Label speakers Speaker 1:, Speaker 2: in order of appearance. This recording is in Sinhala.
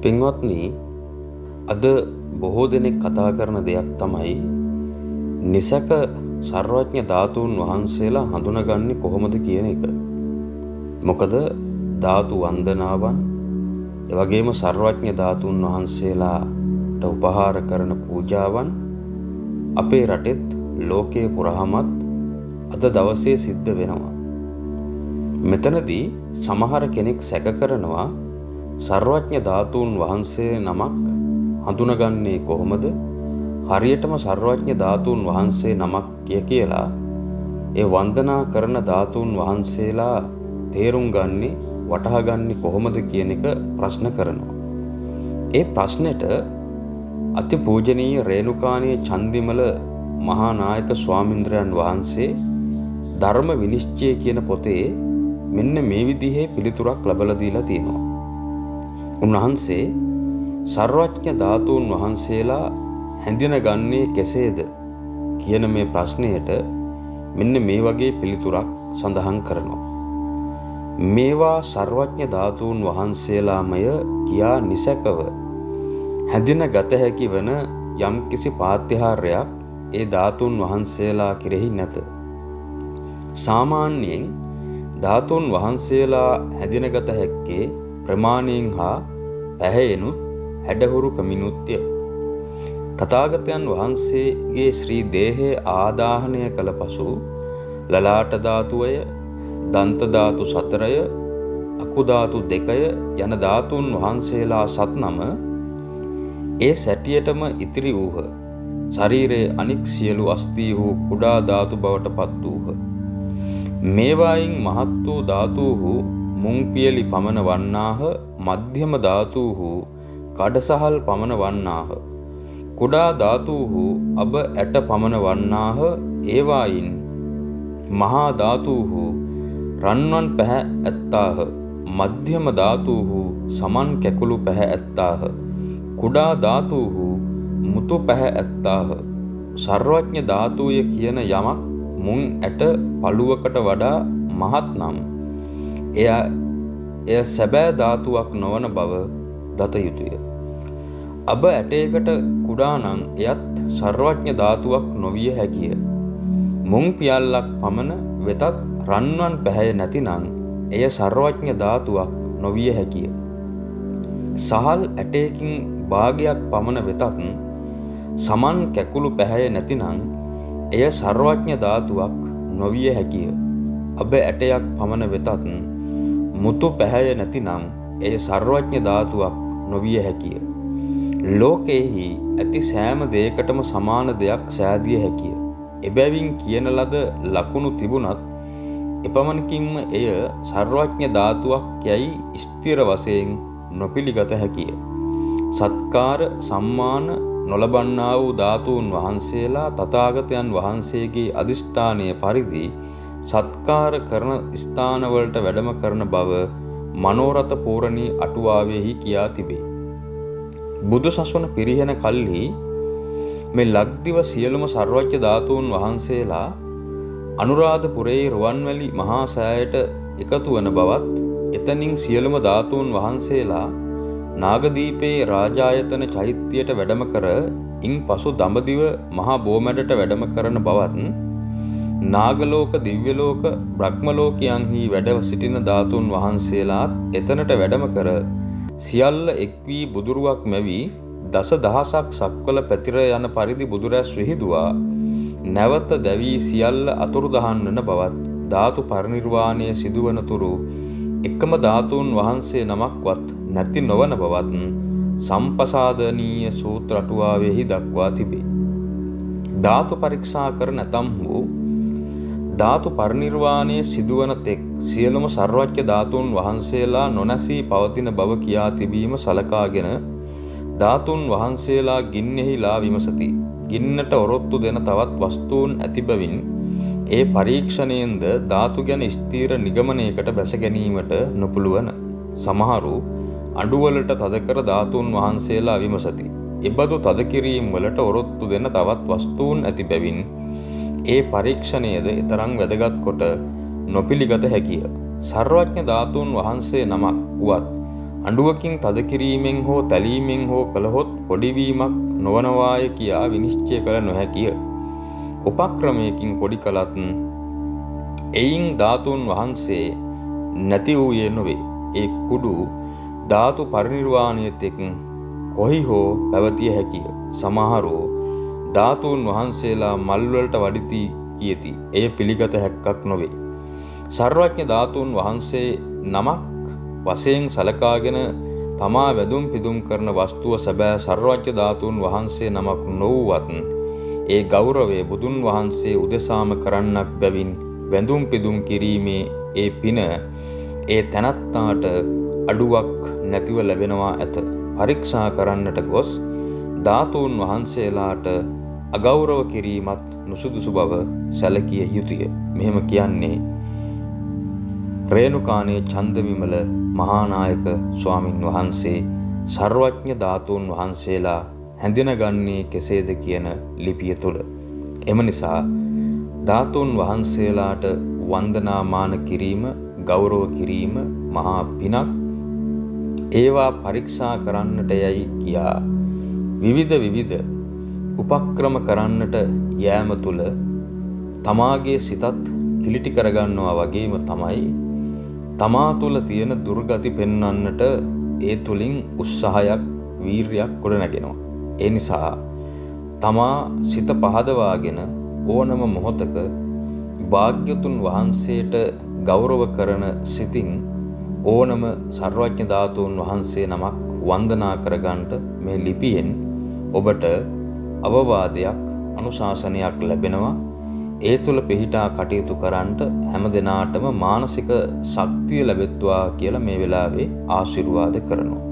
Speaker 1: පින්වත්නි, අද බොහෝ දෙනෙක් කතා කරන දෙයක් තමයි නිසක සර්වඥ ධාතුන් වහන්සේලා හඳුනගන්නේ කොහොමද කියන එක. මොකද ධාතු වන්දනාවන්, එවැගේම සර්වඥ ධාතුන් වහන්සේලාට උපහාර කරන පූජාවන් අපේ රටෙත් ලෝකයේ පුරාමත් අද දවසේ සිද්ධ වෙනවා. මෙතනදී සමහර කෙනෙක් සැක කරනවා සර්වඥ ධාතුන් වහන්සේ නමක් හඳුනගන්නේ කොහොමද? හරියටම සර්වඥ ධාතුන් වහන්සේ නමක් කියලා ඒ වන්දනා කරන ධාතුන් වහන්සේලා තේරුම් ගන්නේ වටහා ගන්නේ කොහොමද කියන එක ප්‍රශ්න කරනවා. ඒ ප්‍රශ්නෙට අතිපූජනීය රේණුකාණේ චන්දිමල මහා නායක ස්වාමින්ද්‍රයන් වහන්සේ ධර්ම විනිශ්චය කියන පොතේ මෙන්න මේ විදිහේ පිළිතුරක් ලබලා දීලා තියෙනවා. උන්වහන්සේ සර්වඥ ධාතුන් වහන්සේලා හැඳිනගන්නේ කෙසේද කියන මේ ප්‍රශ්නයට මෙන්න මේ වගේ පිළිතුරක් සඳහන් කරනවා. මේවා සර්වඥ ධාතුන් වහන්සේලාමය කියා නිසැකව හැඳින ගත හැකි වන යම්කිසි පාත්‍යහාරයක් ඒ ධාතුන් වහන්සේලා කෙරෙහි නැත. සාමාන්‍යයෙන් ධාතුන් වහන්සේලා හැඳිනගත හැක්කේ ප්‍රමාණයෙන් හා පැහැයෙනුත් හැඩහුරු කමිනුත්ය. තථාගතයන් වහන්සේගේ ශ්‍රී දේහය ආදාහනය කළ පසු ලලාට ධාතුවය, දන්ත ධාතු 4ය, අකු ධාතු 2ය යන ධාතුන් වහන්සේලා 7 නම ඒ සැටියටම ඉතිරි වූහ. ශරීරයේ අනික් සියලු අස්ථීහු කුඩා ධාතු බවට පත් වූහ. මේවායින් මහත් වූ ධාතුහු මුං පියලි පමණ වන්නාහ, මධ්‍යම ධාතුහු කඩසහල් පමණ වන්නාහ, කුඩා ධාතුහු අබ ඇට පමණ වන්නාහ. ඒවායින් මහා ධාතුහු රන්වන් පැහැ ඇත්තාහ, මධ්‍යම ධාතුහු සමන් කැකුළු පැහැ ඇත්තාහ, කුඩා ධාතුහු මුතු පැහැ ඇත්තාහ. සර්වඥ ධාතුය කියන යමක් මුං ඇට පළුවකට වඩා මහත් නම් එය සැබෑ ධාතුවක් නොවන බව දත යුතුය. අබ ඇටයකට කුඩා නම් එයත් සර්වඥ ධාතුවක් නොවිය හැකිය. මුං පියල්ලක් පමණ වෙතත් රන්වන් පැහැය නැතිනම් එය සර්වඥ ධාතුවක් නොවිය හැකිය. සහල් ඇටයකින් භාගයක් පමණ වෙතත් සමන් කැකුළු පැහැය නැතිනම් එය සර්වඥ ධාතුවක් නොවිය හැකිය. අබ ඇටයක් පමණ වෙතත් මුතු පැහැය නැතිනම් එය සර්වඥ ධාතුවක් නොවිය හැකිය. ලෝකෙහි ඇති සෑම දෙයකටම සමාන දෙයක් සෑදිය හැකිය. එබැවින් කියන ලද ලකුණු තිබුණත් එපමණකින්ම එය සර්වඥ ධාතුවක් යැයි ස්ථිර වශයෙන් නොපිළිගත හැකිය. සත්කාර සම්මාන නොලබන්නා වූ ධාතුන් වහන්සේලා තථාගතයන් වහන්සේගේ අධිෂ්ඨානය පරිදි සත්කාර කරන ස්ථානවලට වැඩම කරන බව මනෝරථ පූරණී අටුවාවෙහි කියා තිබේ. බුදු සසුන පිරිහෙන කල්හි මේ ලක්දිව සියලුම සර්වඥ ධාතුන් වහන්සේලා අනුරාධපුරයේ රුවන්වැලි මහා සෑයට එකතු වන බවත්, එතනින් සියලුම ධාතුන් වහන්සේලා නාගදීපේ රාජායතන චෛත්‍යයට වැඩම කර ඉන් පසු දඹදිව මහා බෝමැඩට වැඩම කරන බවත්, නාගලෝක, දිව්‍යලෝක, බ්‍රහ්මලෝකයන්හි වැඩ සිටින ධාතුන් වහන්සේලාත් එතනට වැඩම කර සියල්ල එක් වී බුදුරුවක් මැවි දස දහසක් සක්වල පැතිර යන පරිදි බුදුරැස් විහිදුවා නැවත දැවී සියල්ල අතුරුදහන් වන බවත්, ධාතු පරිනිර්වාණය සිදුවන තුරු එකම ධාතුන් වහන්සේ නමක්වත් නැති නොවන බවත් සම්පසාදනීය සූත්‍ර අටුවාවෙහි දක්වා තිබේ. ධාතු පරීක්ෂා කර නැතම්හු ධාතු පරිනිර්වාණය සිදුවන තෙක් සියලුම සර්වඥ ධාතුන් වහන්සේලා නොනැසී පවතින බව කියා තිබීම සලකාගෙන ධාතුන් වහන්සේලා ගින්නෙහිලා විමසති. ගින්නට ඔරොත්තු දෙන තවත් වස්තුන් ඇති බැවින් ඒ පරීක්ෂණයෙන්ද ධාතු ගැන ස්ථීර නිගමනයකට බැස ගැනීමට නොපුළුවන. සමහරු අඬුවලට තද කර ධාතුන් වහන්සේලා විමසති. එබඳු තද කිරීම් වලට ඔරොත්තු දෙන තවත් වස්තුන් ඇති බැවින් ඒ පරීක්ෂණයද එතරම් වැදගත් කොට නොපිළිගත හැකිය. සර්වඥ ධාතුන් වහන්සේ නමක් වුවත් අඬුවකින් තද කිරීමෙන් හෝ තැලීමෙන් හෝ කළහොත් පොඩිවීමක් නොවනවාය කියා විනිශ්චය කළ නොහැකිය. උපක්‍රමයකින් පොඩි කළත් එයින් ධාතුන් වහන්සේ නැති වූයේ නොවේ. ඒ කුඩු ධාතු පරිනිර්වාණය තෙක් කොහි හෝ පැවතිය හැකිය. සමහරෝ ධාතුන් වහන්සේලා මල් වලට වඩිති කියති. එය පිළිගත හැක්කක් නොවේ. සර්වඥ ධාතුන් වහන්සේ නමක් වශයෙන් සලකාගෙන තමා වැදුම් පිදුම් කරන වස්තුව සැබෑ සර්වඥ ධාතුන් වහන්සේ නමක් නොවුවත් ඒ ගෞරවය බුදුන් වහන්සේ උදෙසාම කරන්නක් බැවින් වැඳුම් පිදුම් කිරීමේ ඒ පින ඒ තැනැත්තාට අඩුවක් නැතිව ලැබෙනවා ඇත. පරීක්ෂා කරන්නට ගොස් ධාතුන් වහන්සේලාට අගෞරව කිරීමත් නුසුදුසු බව සැලකිය යුතුය. මෙහෙම කියන්නේ රේණුකානේ චන්දවිමල මහානායක ස්වාමින් වහන්සේ සර්වඥ ධාතුන් වහන්සේලා හැඳිනගන්නේ කෙසේද කියන ලිපිය තුළ. එම නිසා ධාතුන් වහන්සේලාට වන්දනාමාන කිරීම, ගෞරව කිරීම මහා පිනක්. ඒවා පරීක්ෂා කරන්නට යයි කියා විවිධ විවිධ උපක්‍රම කරන්නට යෑම තුළ තමාගේ සිතත් කිලිටි කරගන්නවා වගේම තමයි තමා තුළ තියෙන දුර්ගති පෙන්වන්නට ඒ තුලින් උත්සාහයක්, වීරියක් ගොඩනගෙනවා. ඒ නිසා තමා සිත පහදවාගෙන ඕනම මොහොතක භාග්‍යතුන් වහන්සේට ගෞරව කරන සිතින් ඕනම සර්වඥ ධාතුන් වහන්සේ නමක් වන්දනා කරගන්නට මේ ලිපියෙන් ඔබට අවවාදයක්, අනුශාසනයක් ලැබෙනවා. ඒ තුළ පිහිටා කටයුතු කරන්නට හැම දිනාටම මානසික ශක්තිය ලැබෙත්වා කියලා මේ වෙලාවේ ආශිර්වාද කරනවා.